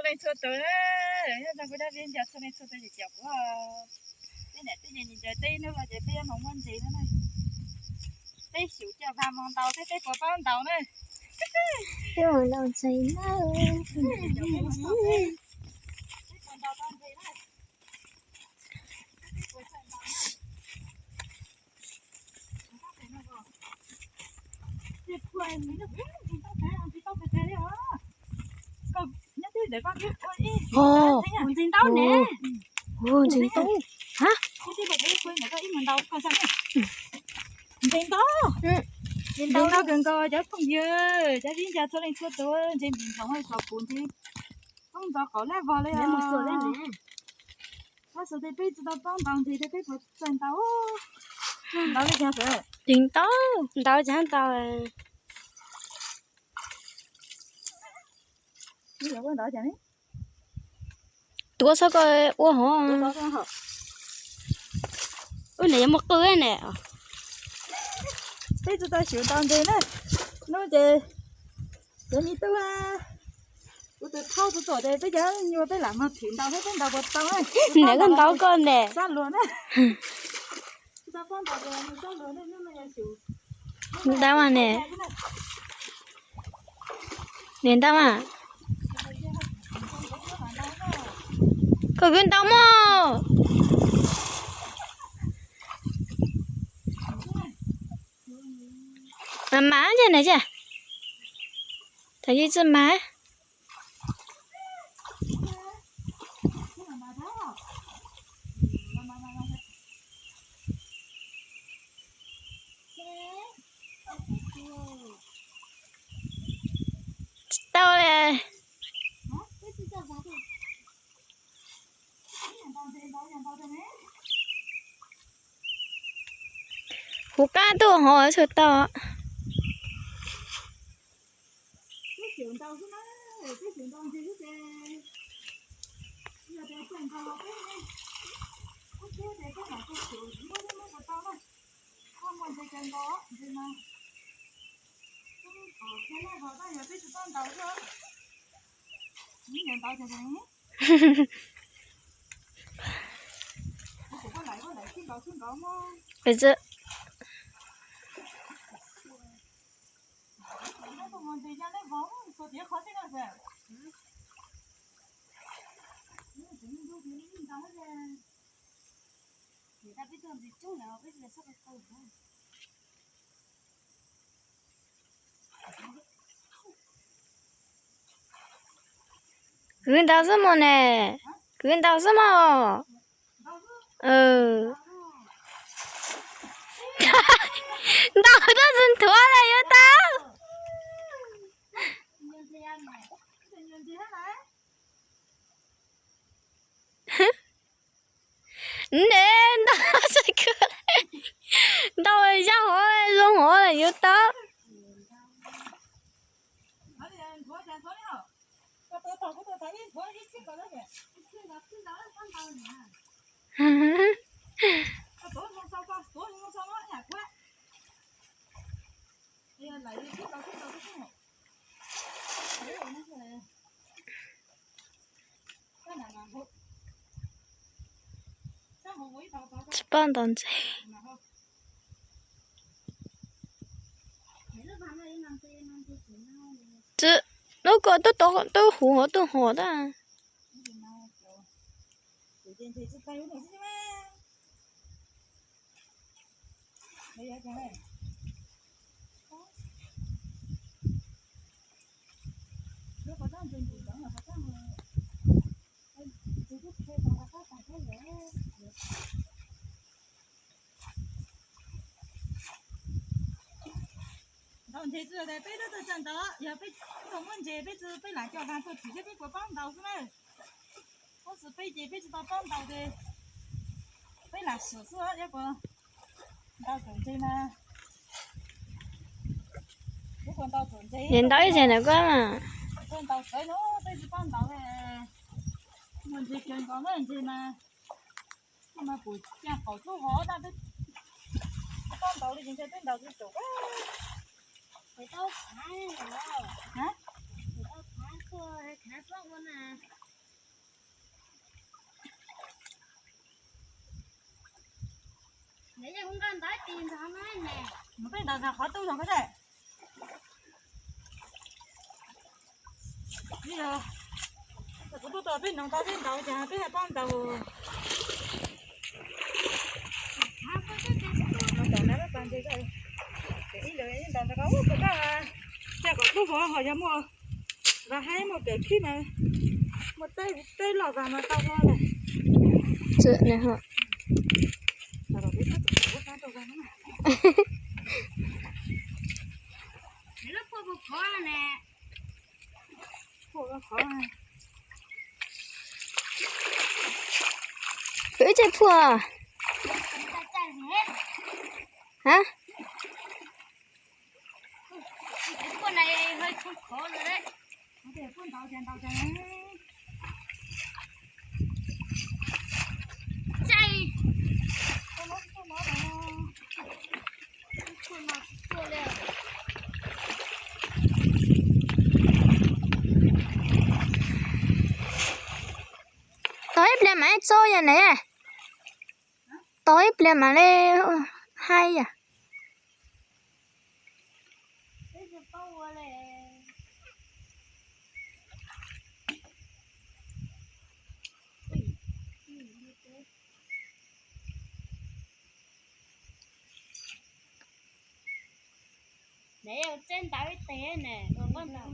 Leej txhua tus, nyob zoo kuv dab viv ncaus txhua leej txhua tus, ces caum kuv. Peb niam teb ces ncaws teb ib hnub los ces peb yuav mus muab ntses no na. Peb xyum coj vas mus ntaus thiab peb puas paub ntaus na. Peb mus ntaus ntses na. Peb puas ntaus tau ntses na. Ntses ntau ne. Ntses ntau. Ntses ntau. Ntses ntau kawg nkaus cov phooj ywg, cov viv ncaus txhua leej txhua tus, ntses npis ntsoov txog kuv ntses poob ntxov qaum lab vog li os. Tab sis peb tsis tau paub ntaus ntses thiab peb puas txawj ntaus. Ntaus li cas? Ntses ntau. Ntaus cas ntaus. Tuav xwb ko ua hov. Ub, nws yuav muaj qw ne. Peb tsis tau xyuv ntaus ntses na. Hnub ces cov me tub, kuv tus thauj kuv tuam ces peb cov nyuas peb lam mus thim ntaus thiab peb ntaus puas tau na. Nws koj ntaus koj ne. Sab luag na. Ntaus mas ne. Niam ntaus mas. Koj kwv ntaus mog. Mas mas ces na ces. Thaum ib txwj mas. Tsis tau li. Kuv qab tuaj hov tsis tau. Kwv ntaus xwb mog ne, kwv ntaus xwb mog. Ntaus tab sis nthuav lawm yuav tau. Ne, ntaus tsis kawg, ntaus yaj hov zoo hov lawm yuav tau. Tsis paub ntaus ntses. Tsis, lub ko twb tau, twb huv hov twb hov tag. Ntaus ntses tsis yog peb tub txawj txawj ntaus, yog peb tug muaj ntses peb tsis, peb lam coj vas tuaj thim thiab peb puas paub ntaus xwb na. Tab sis peb ces peb tsis tau paub ntaus ces peb lam xyuas xwb, yog puas ntaus tau ntses mas. Yog puas ntaus tau ntses, ntaus ib txhia ntawm koj mas. Ntaus tawv no peb tsis paub ntaus, muaj ntses kawg nkaus na ntses mas. Koj mas pum cag qaum tub hov tab peb tsis paub ntaus li ces ntshe peb ntaus tsis tau. Tau khav, tau khav tuaj khav tuaj ua na. Mus peb ntaus qhov tub zog ko dej. Kuv tuaj tau peb noog tau peb ntaus ces peb hais pab ntaus. Ntaus na, ib lawv ntaus ntawd ko ub, cia kom tub vov ho yog muaj vas haib muaj pem khib mas muaj teb, teb loj vas mas tau hlo lawm. Wb tseem phuaj. Hab. Tos ib pliag mam li tso yom ne. Tos ib pliag mam li haib yom. Neb tseb ntawv ib teg ne, ua poj ntawv.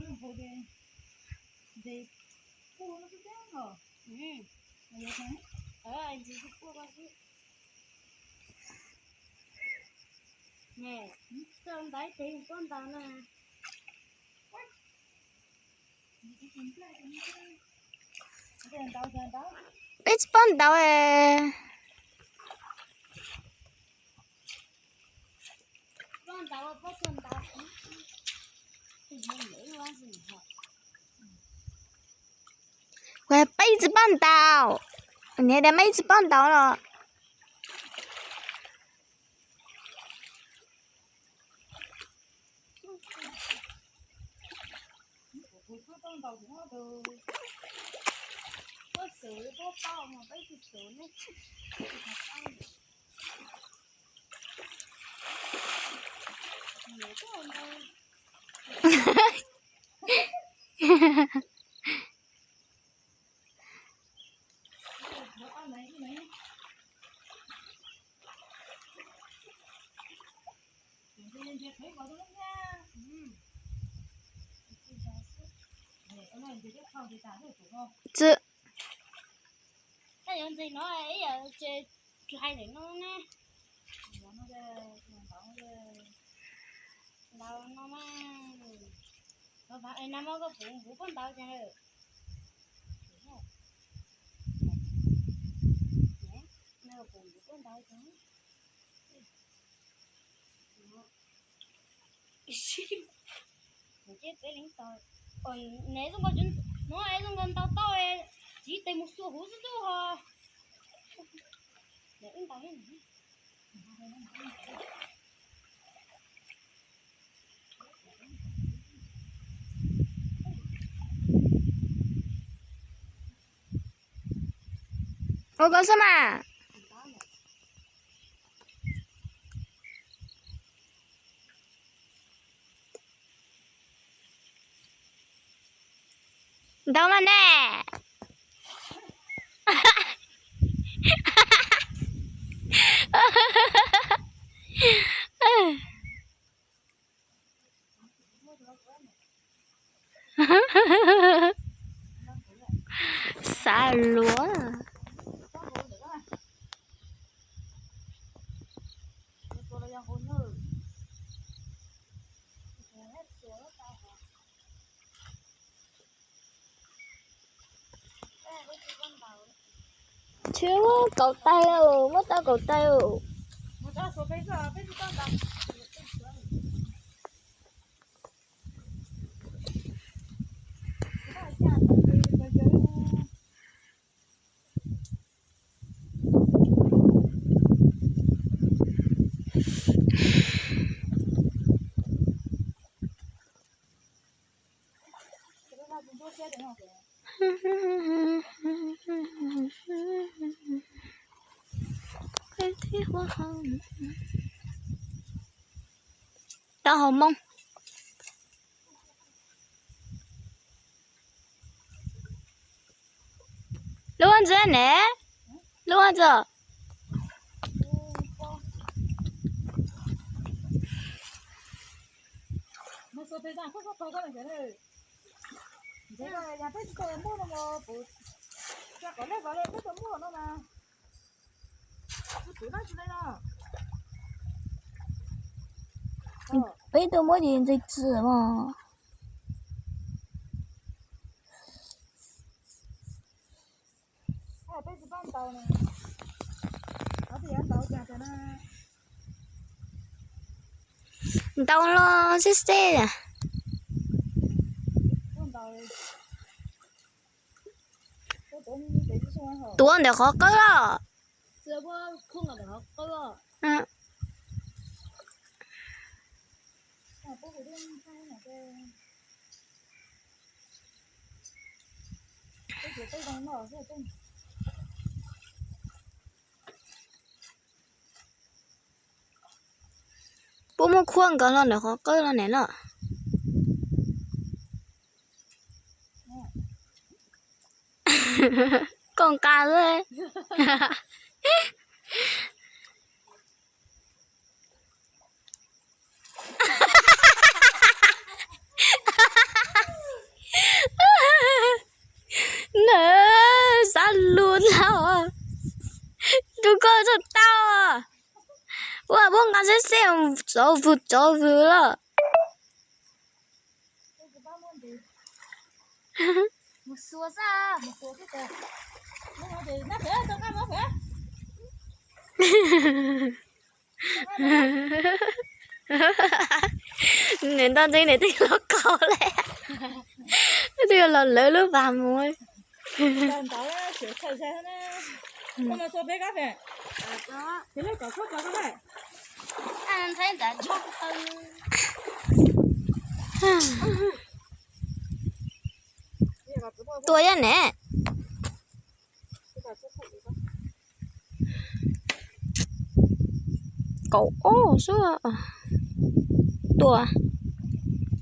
Tseb ntawv ib teg poj ntawv na. Peb tsis poj ntawv. Ua peb tsis poj ntawv. Niam tias peb tsis poj ntawv los. Txwm. Tej yuav ntxim no ib yam tsis hais lawm no ne. Ntaus no mas, nag hmo koj pum npuv poj ntaus ces, nag hmo pum npuv poj ntaus ces. Neb zoo nkaus, no es zoo nkaus ntaus tau, txiv tes mus xuas huv xub xub ho. Ua koj xwb mas. Ntau mas ne. Xav luaj. Tsis muab kaum tais, muab tau kaum tais. Hauv Moob. Lub ntxwg ne? Lub ntxwg. Peb tuaj muab ces ntxwg txwm mas. Ntaus los xeb xeb. Tuav ntawm qhov qawb los. Puab muab khuab nkaus los ntawm qhov qawb los ne los. Koj nqa xwb. Nws xav lus lawm. Tus koj txog tau. Ua puab nqa xeb xeb tsov vwm tsov vwm lawm. Nws nto ntxiv nws twb los kaus lawm, twb los lawv lub vas mus. Tua yog ne. Kaum ob xwb. Tua.